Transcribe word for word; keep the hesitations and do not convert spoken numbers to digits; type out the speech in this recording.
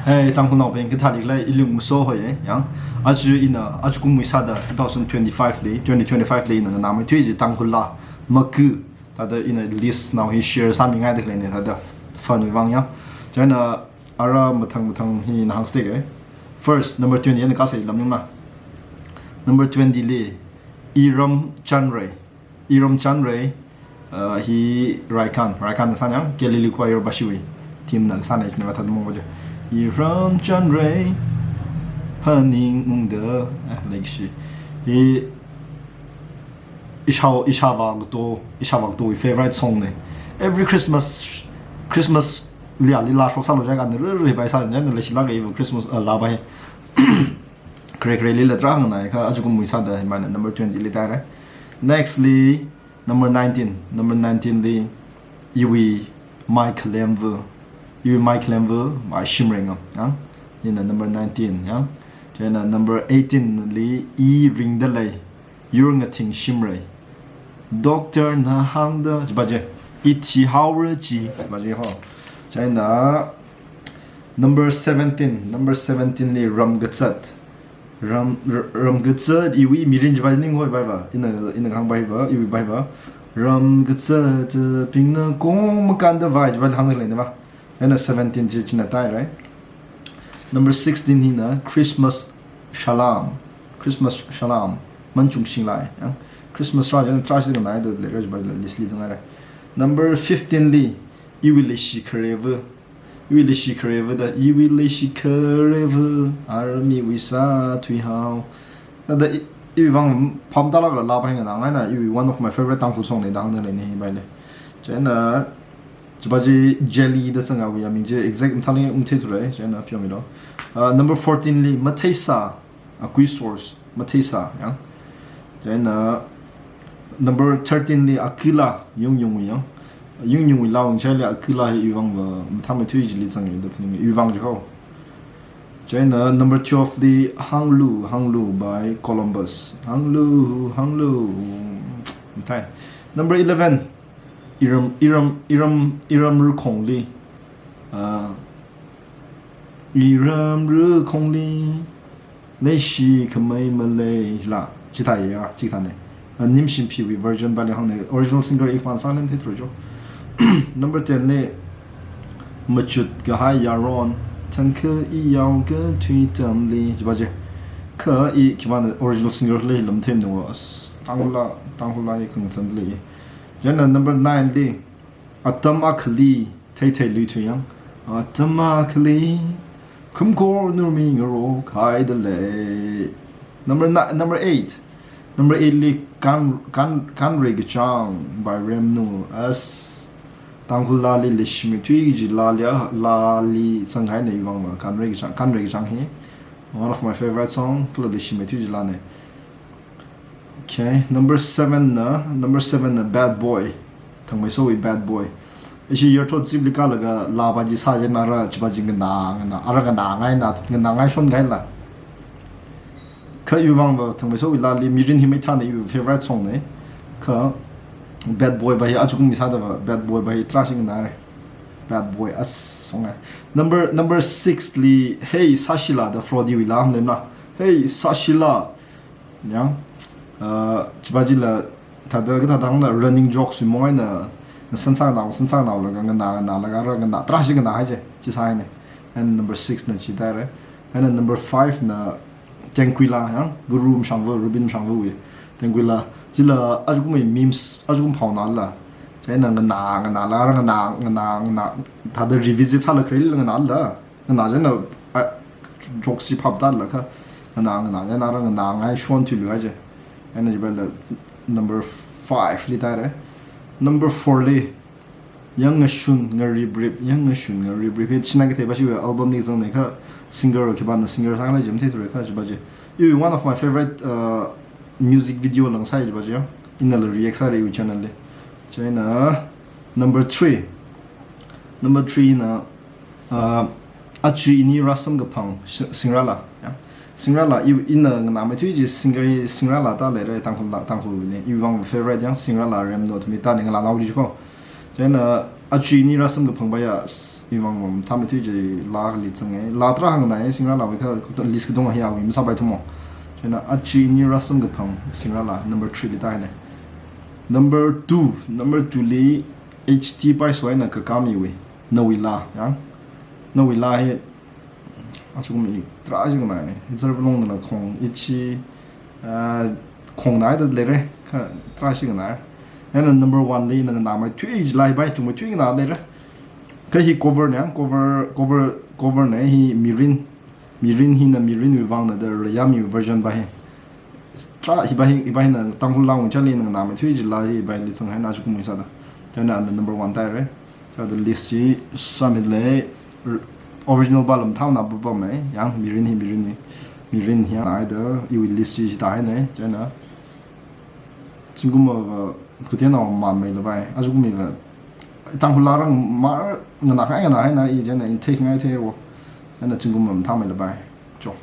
Hey, Tangkhulnaobing, kathāda leikhala, ilung maso hoi, eh, yang. Aja ina, aja kumwui sāda two thousand twenty-five li, twenty twenty-five li ina nganāmeithui kaji Tangkhul laa maga, thāda ina list nao hi share sāmingaida khaleina, thāda fun wui vang yang. Chieina ara mathang mathang hi ina hāngsa ke. First, number twenty, ina kasā lam ningma. Number twenty li, Iram Chanrei. Iram Chanrei, uh, hi Raikan, Raikan na sāna yang, Galilee Choir Bashiwui team na sāna, ichina thāda mong je. Iram Chanrei, phaningungda, eh, leikashi. Hi, ishāvā, ishāvā kato, ishāvā katowui favorite song na. Every Christmas, Christmas li ali laa shoksālu jiakha, na rere bai sā, na leishilāk kahaiva Christmas, uh, laa bai. Khare khareli la tarākha nganāya kha, aja kumwui sāda himana number twenty li tāra. Next li, number nineteen. Number nineteen li, iwui mai khalemva. Iwui mai khalemva, mai Shimreingam, yang. Ina number nineteen, yang. Chieina number eighteen li, I ringda lei, Yurngathing Shimrei. Doctor na hāngda, chiba je, I thihaora chi, chiba je ho. Chieina number seventeen, number seventeen li Ramkazat. Ram, r-, Ramkazat, iwui mirin chiba ning hoi bai ba, ina, ina hāng bai ba, iwui bai ba. Ramkazat, uh, bingna kong makānda vai, chiba hāngda leina ba. Ina seventeen chi ichina tāra. Number sixteen hina Christmas Shalom. Christmas Shalom. Manchung Shinglai, yang. Christmas rā jan trash ding nai da le raj bai list li zangaira. Number fifteen li, Iwui leishi khareva. Iwui leishi khareva da, Iwui leishi khareva, army wui sā thuihao. Da, da, i, iwui vang pam talak la laa bai nganāngaina, iwui one of my favorite Tangkhul song na da hāngda leina hi bai le. Chieina, chiba chi Jelly da sāngawui aming chi exact mathāli matheithura, chieina pheomilo. Uh, number fourteen li, Matheisā, Akui Source, Matheisā, yang. Chieina number thirteen li, Akila, Yungyungwui, yang. Yungyungwui laa wungchaili Akila hi iwui vang va, mathāmeithui chili zanga da phaninga, iwui vang chi kho. Chieina number twelve li, Hānglu, Hānglu by Columbus. Hānglu, Hānglu. Mathei. Number eleven, Iram, Iram, Iram, Iram Rukhongli. Ah, Iram Rukhongli, leishi khamei malei la. Chithāya, chithāna. Ah, Nimshimphiwui version ba le hāngna, original singer i khwan sālem theithura jo. Number ten li, Machut kahai yaron, thangkha i yao kathui tamli, chiba je. Kha i khipāna original singer li lam them no, as, Tangkhul laa, Tangkhul laa i khangchan li. Chieina number nine li, Atam akhali, Theithei Luithuiyang. Atam akhali, Khumkhor Nurmi ngarok haida lei. Number ni-, number eight. Number eight li Kan, Kan, Kanrei Kachang by Remnu. As, Tangkhul laali leishimeithui kaji laali, laali zanghaina iwui vang va Kanrei Kachang, Kanrei Kachang hi. One of my favorite song, kala leishimeithui kaji laana. Okay, number seven na, number seven na Bad Boy. Thangmeisowui Bad Boy. Ishi yarthot zip li kālaga laa ba chi sā je nara chiba chi nganā, nganā, ara nganāngaina, nganāngai shon ngai la. Kha iwui vang va Thangmeisowui laali mirin hi maithāna iwui favorite song na. Kha Bad Boy ba hi aja kum mi sāda va, Bad Boy ba hi trash nganāra. Bad Boy as song ai. Number, number six li, Hey Sashila da Frody wui laa ham lemna. Hey Sashila. Yang, uh, chiba chila thāda kathāda hāngna running jokes wui mong eina, na sansang nao, sansang naolaga nganā, nganālaga ra nganā, trash nganāhai je, chi sāhaina. And number six na chi tāra. And then number five na Tengkuila, yang, Guru Mashangva, Rubin Mashangvawui. Tengkuila, chila aja kum memes, aja kum phaonala. Chieina nganā, nganālaga ra nganā, nganā, nganā, thāda revisit sālaga khareli nganāla. Nganā chieina, ah, jokes chi phap tālakha. Nganā, nganā chieina ra nganāngai shon thuilu haije. Eina chiba la number five li tāra. Number four li, Yangngashun Ngariprip, Yangngashun Ngariprip. Hi china kathei ba chiwui album li zangna kha singer khipāna singer sāngai chi matheithura kha chiba chi. Iwui one of my favorite, uh, music video la ngasai chiba chi ya. Inala react sāra iwui channel li. Chieina number three. Number three na, uh, Aja ini rāsamkaphang, si-, Singrala, ya. Singrala, i, ina nganāmeithui kaji singer hi Singrala tāleira, Tangkhul la, Tangkhul ni. Iwui vang favorite yang Singrala Remnu athumwui tāna ngalānao chi kho. Chieina, Aja ini rāsamkaphang ba ya, s-, Mangmang, thamei thui chi laa kali zanga. Laa tarā hāngngai, singrālāwui kha, list katonga hi awui masāpai thumo. Chieina achi ini rāsamkaphang singrālā, number three li tāhaina. Number two, number two li H T Paiso eina kakā miwui, Nawui Laa, ya. Nawui Laa hi, achukum i, tarā chi nganai, Zervalong nala khong, ichi, ah, khong nai da leira, kha tarā chi nganai. Chieina number one li nganāmei thui chila hipai, chungmei thui nganā leira. Kha hi cover na, cover, cover, cover na hi mirin. Mirin hina mirinwui vangna da rayami version pa hi. Tarā hipa hi, hipa hina Tangkhul laa ungchali nganāmei thui chila hipa hili zanghaina achukum sāda. Chieina number one tāhaira. Chieina list chi sāmile, original pa lam thaona pa pamei, ya, mirin hi mirin hi. Mirin hi ya, ai da, iwui list chi chi tāhaina, chieina. Zingkum va, kutena mamei lapai. Achukum va, Tangkhul laa rang mar, nganā khai nganā haina i chieina intake ngai the wo. Chieina zingkum va thamei lapai. Cho.